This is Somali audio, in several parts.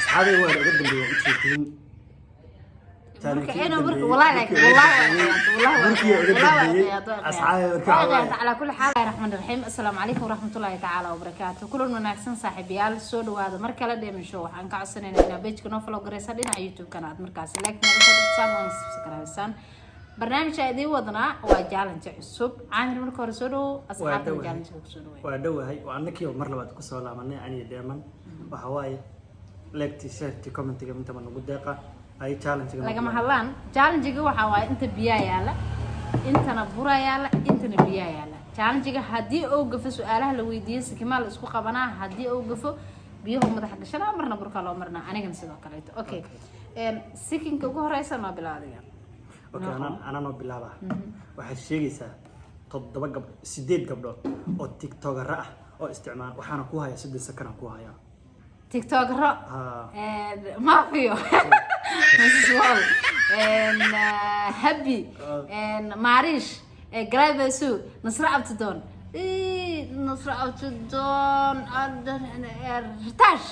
Asxaabay, waan uga dambeeyay, waan u jeedin. Marka inuu marka wallahi, laakiin wallahi Markii uga wallahi dambeeyay, asxaabay, markii waxaa waaye. Calaa kulli xaal, raxmaan raxiim. Assalaamu calaykum waraxmatullaahi tacaala wabarakaatu. Kulan wanaagsan, saaxiibayaal, soo dhawaada mar kale. Dheeman Show waxaan ka codsanaynaa inaa page-ka noo follow garaysa, dhinaca YouTube-kana aad markaasi like naga soo dhigtaan oona subscribe-saan. Barnaamijka idiin wadnaa waa challenge cusub. Caamir, marka hore soo dhawow, asxaabtana dhawahay. challenge kusoo dhaweey. Waa dhowahay. Waa annakii mar labaad kusoo laabanay, aniga Dheeman. Waxa waaye, like-ti, share-ti, comment-iga intaba nagu deeqa ay challenge-ga. Lagama hadlaan. Challenge-ga waxaa waaye, inta biyaa yaala, intana bura yaala, intana biyaa yaala. Challenge-ga haddii uu gafo su-aalaha la weydiiyo, sikimaa la isku qabanaa. Haddii uu gafo, biyuhu madaxa gashanaa, marna burka loo marnaa, anigana sidoo kaleeto. Okay, sikinka ugu horeysa noo bilaw adiga. Okay, anaa noo bilaaba. Waxaad sheegaysaa toddoba gabdho, sideed gabdhood oo tiktokara ah oo isticmaal. Waxaana ku hayaa 30 second ku hayaa. Tiktokero? Ha. Mafio, Mrs Wall, Happy Marish, Glybasu, Nasra Abtidon, Nasra Abtidon, Ritash,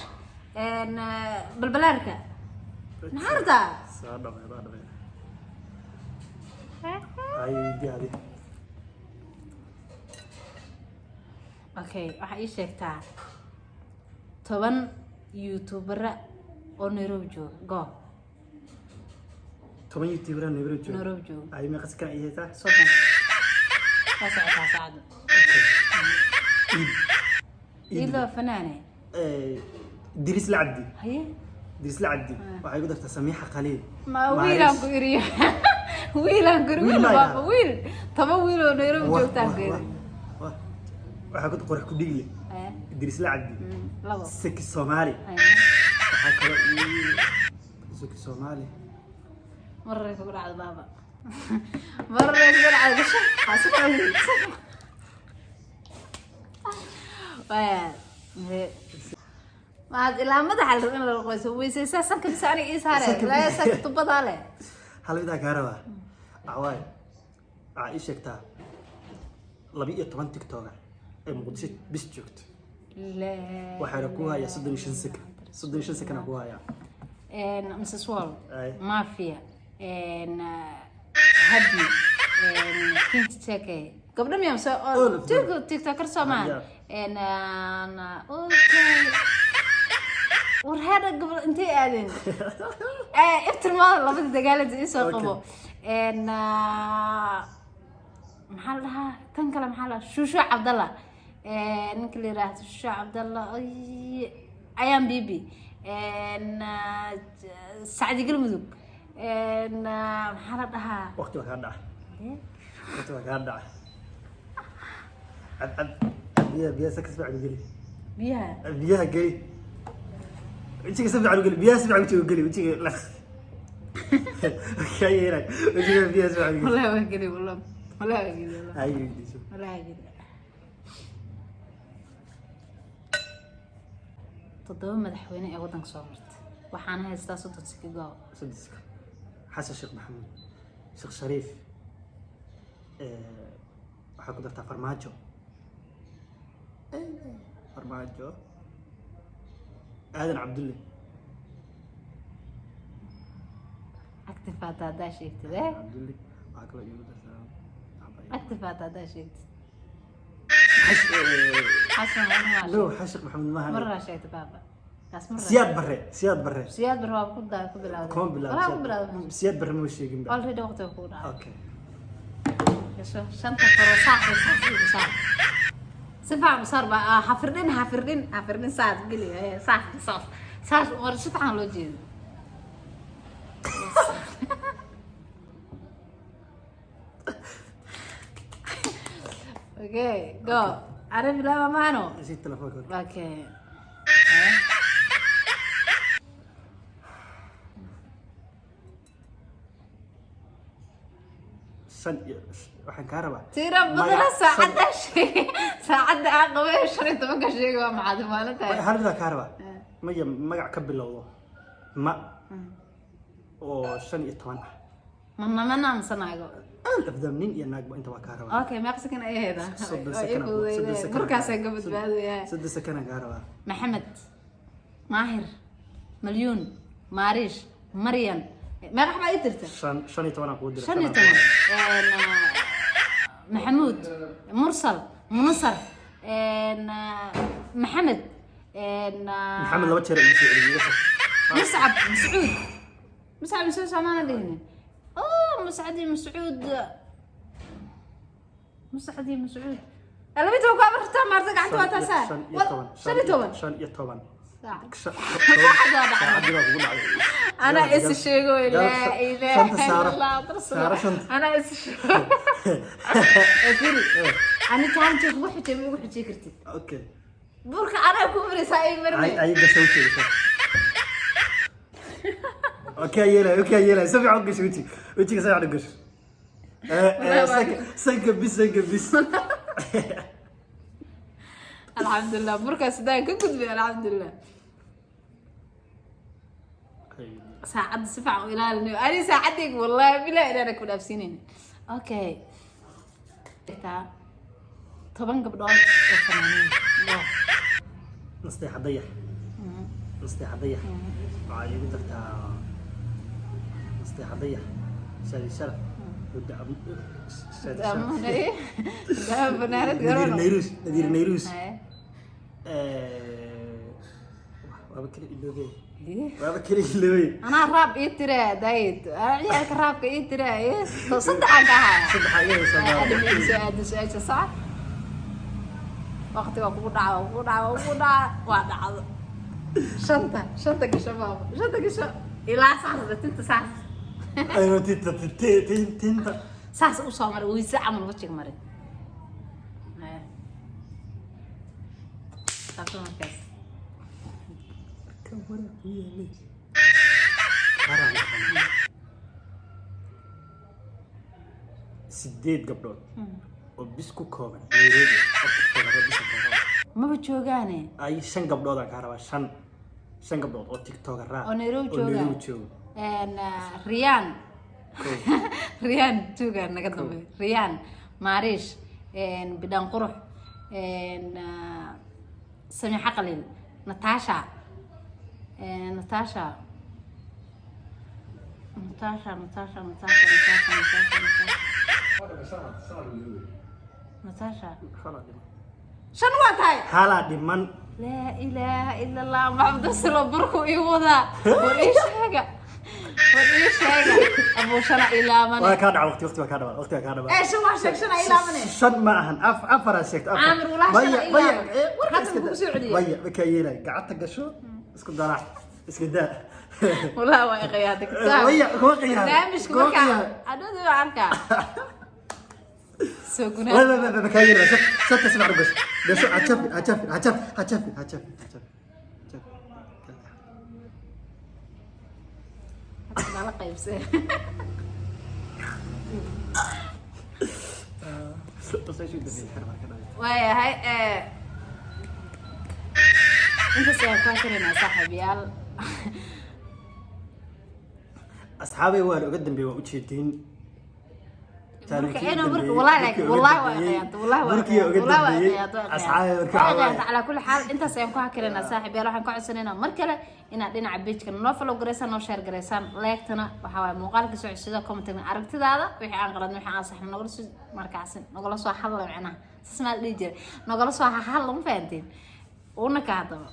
Balbalaarka, maxaa rabtaa? Soo dhamay, soo dhamay. Ay, diyaadi. Okay, waxaa ii sheegtaa 10 youtubera oo Nairobi jooga. Go. 10 youtubera Nairobi jooga? Nairobi jooga. Ay, meeqa second ay haysaa? 30. Waa socotaa saacadda. Iid. Iidloo fanaane. Diris la Cabdi. Haye. Diris la Cabdi. Waxay ku dartaa Samiixa Khaliil. Ma wiilaan ku iriyo, wiilaan ku iri. Wiil wiil ma baaba idhaha? Wiil, 10 wiil oo Nairobi Wah, joogtaan wah, ku iri. Wah, wah. Waxaa ku qorax ku dhigle. Haye. Diris la Cabdi. Labo. Seki Soomaali. Haye. Waxaa kaloo Seki Soomaali. Marray kugu dhacdo baaba, marray kugu dhacdo. Gasho ha si fiican u geli. Waya maad ilaa madaxa la rabo in la qoyso, weysaysaa sanka bisa aniga ii saare. Sanka. Ilaa sanka tubadaa leh. Hal midaa kaa rabaa. Waxaa waaye, waxaa ii sheegtaa 12 tiktoker ee Muqdisho bis joogto. Waxaana ku hayaa 35 second, 35 second ku hayaa. Mrs Wall. Ay. Mafia, Happy, King Cheke, gabdho miya mise All of them. Tiktoker Soomaa? Yeah. Okay, war heedha, gabdho intay aadeen? Iftirmada labada dagaalada isoo qabo. Maxaa la dhahaa tan kale? Maxaa la dhahaa? Shushu Cabdalla, ninka la yiraahdo Shushu Cabdalla. Ay, ayaan bibi, Sacdi Galmudug. Maxaa la dhahaa? Waqti waa kaa dhacay, waqti waa kaa dhacay. Cab, cab, cab biyaha, biyaha si fiican u geli. Biyaha? Biyaha geli wejiga, si fiican u geli biyaha, si fiican wejiga u geli, wejiga la kaa yeelay, wejiga biyaha si fiican u geli. Wallahi waa geli, wallahi, wallahi waa geli, wallahi. Ay, weydiiso. Wallahi waa geli. Toddoba madaxweyne ee waddanka soo martay, waxaana haystaa 30 second. Sadiska: Xasan Sheekh Maxamuud, Sheekh Shariif, waxaa ku dartaa Farmaajo, Farmaajo, Aadan Cabdulle. Active hataa haddaa sheegtid, eh? Cabdulle. Waxaa kaloo iigu dartaa Active hataa haddaa sheegtid. Xasan waa No, Xasan Sheekh Maxamuud maaha. Maraa sheegtay baaba kaas maraa. Siyaad Barre, Siyaad Barre. Siyaad Barre waa ku daa ku bilowday. Kuma bilaabo. Walaa ku bilowday. Siyaad Barre ma sheegin ba. Already waqtiga kugu dhacay. Okay. Gasho shanta faro, saac saas igu saar, si fiican u saar ba. Ha firdhin, ha firdhin, ha firdhin. Saas geli, saas saas saas war, si fiican loo jeedo. Okay, go. Ana bilaaba maano? Si telefoonka. Okay. Shan iyo waxaan kaa rabaa Tira badana. Saacadda sheeg, saacadda aan qabay 15-ka sheegi, waa maxaad maalintahay? Hal midaa kaa rabaa. Maya, magac ka bilowdo ma oo 15 ah. Manamana mise naago? All of them, nin iyo naagba inta waa kaa rabaa. Okay, meeqa second ay ahayd? 30 Waa ii second. fududeydee. 30 second. Markaasaan ka badbaadaya. 30 second kaa rabaa. Maxamed Maahir. Malyuun, Maariish, Maryan. Meeqa xabaa ii tirta? Shan, 15 aan kugu diray. 15. Maxamuud, Mursal, Munasar, Maxamed. Maxamed laba jeer igu soo celiyay, iga soo. Muscab, Mascuud, Muscab, Mascuud soomaana dhihinin. Oh, Muscadi, Mascuud, Muscadi, Mascuud. 12 ku abartaa maarta gacanta waa taasaa. 15. 15. 15. Saac. Saacadii baa kugu dhacday. أنا is sheego. Laa ilaaha Shanta saaro. illa Allah. Saaro shanta. أنا is sheego. Firi, ani challenge kugu xijay, ma igu xijay kartid. Okay. Burka anaa ku maraysaa ay marmay. Ay gasho wejiga soo. Okay, yeelay, okay, yeelay. Si fiican u gasho wejiga. Wejiga si fiican u gasho. Sanka, sanka bis, sanka bis. Alxamdulilah, burkaas sidaan ka gudbay, alxamdulilah. Saacadda si fiican u ilaalinayo ani saacadayga, wallahi bilahi inaana ku dhaafsiinaynin. Okay, 10 gabdhood oo fanaaniin. Wow. Nasteexa Dayax. Nasteexa Dayax. Waxaa iigu dartaa Nasteexa Dayax. Shaadi Sharaf. Shaadi Sharaf. Fanaanad. Nadiir Nayrus, Nadiir Nayrus. Haye. Waaba kala iloobay. Waaba kala iloobay. Anaa raab ii tire dayid, anaa ciyaalka raabka ii tire. Soo saddexaan ka haya. Saddex ayaga soo. Adam ii soo aado su-aasha sax. Waqti waa kugu dhaca, waa kugu dhaca, waa kugu dhaca, waa dhacdo. Shanta, shanta gasho maama, shanta gasho ilaa saas tinta saas. Ayno tinta, tinta. Saas u soo maray weyse camal wajiga maray. Haya. Taabto markaas. Kan waraa ku yaalay. Waraa la. Sideed gabdhood oo bis ku kooban Nairobi oo tiktokero bis ku kooban. Maba joogaane. Ay, shan gabdhood aan kaa rabaa, shan, shan gabdhood oo tiktokera. Oo Nairobi oo jooga. Nairobi jooga. Riyaan. Kow. Riyaan joogaan naga dambe. Riyaan, Maariish, Bidhaan Qurux, Samiixa Qalil, Natasha, Natasha, Natasha, Natasha, Natasha, Natasha, Natasha, Natasha, Natasha. Halaa dhiman. Shan waa tahay. Halaa dhiman. Laa ilaaha ila Allah, Maxamed Aslo, burku ii wadaa. War ii sheega, war ii sheega, abuu, shana ilaamane. Waa kaa dhaca waqti, waqti waa kaa dhaca, waqti waa kaa dhaca. Ee, shan waa sheeg, shana ilaamane. Shan ma ahan, afaraa sheegta, afar. Caamir, walahi Maya, shan maya, ilaaman. Warka Hadda iska kugu daa. soo celiyey. Maya, makaa yeelay gacanta gasho, isku darac, iska daa. Wallahi waa iqiyaatay kitaab. Maya, kuma qiyaamay. Barnaamijka Kuma markaa qiyaamay. adhadu waa arkaa soo Way gunaa. way way, makaa yeelay shanta si fiican u gasho, gasho. Ha jafin, ha jafin, ha jafin, ha jafin, ha jafin, ha jafin, jafin. Hadda nala qaybsee. Waayahay, intaas ayaan ku hakanaynaa, saaxiibayaal. Asxaabay, waan uga dambeeyay, waa ujeedin. Burka inuu burka, wallahi, laakiin wallahi waa khiyaanto, wallahi waa Burkii uga wallahi waa dambeeyay. khiyaanto, waa Asxaabay, khiyaanto. marka Waa waxaa waaye. khiyaanto. Calaa kulli xaal, intaas ayaan ku hakinaynaa, saaxiibayaal. Waxaan ka codsanaynaa mar kale inaad dhinaca page-ka noo follow garaysaan, noo share garaysaan, leegtana waxaa waaye muuqaalka soo codsido, commentina aragtidaada, wixii aan qaladno, wixii aan saxno, nagala soo markaasi nagala soo hadla. Macnaha saas maa la dhihi jiray, nagala soo hadla, ma fahanteen? Una ka haddaba.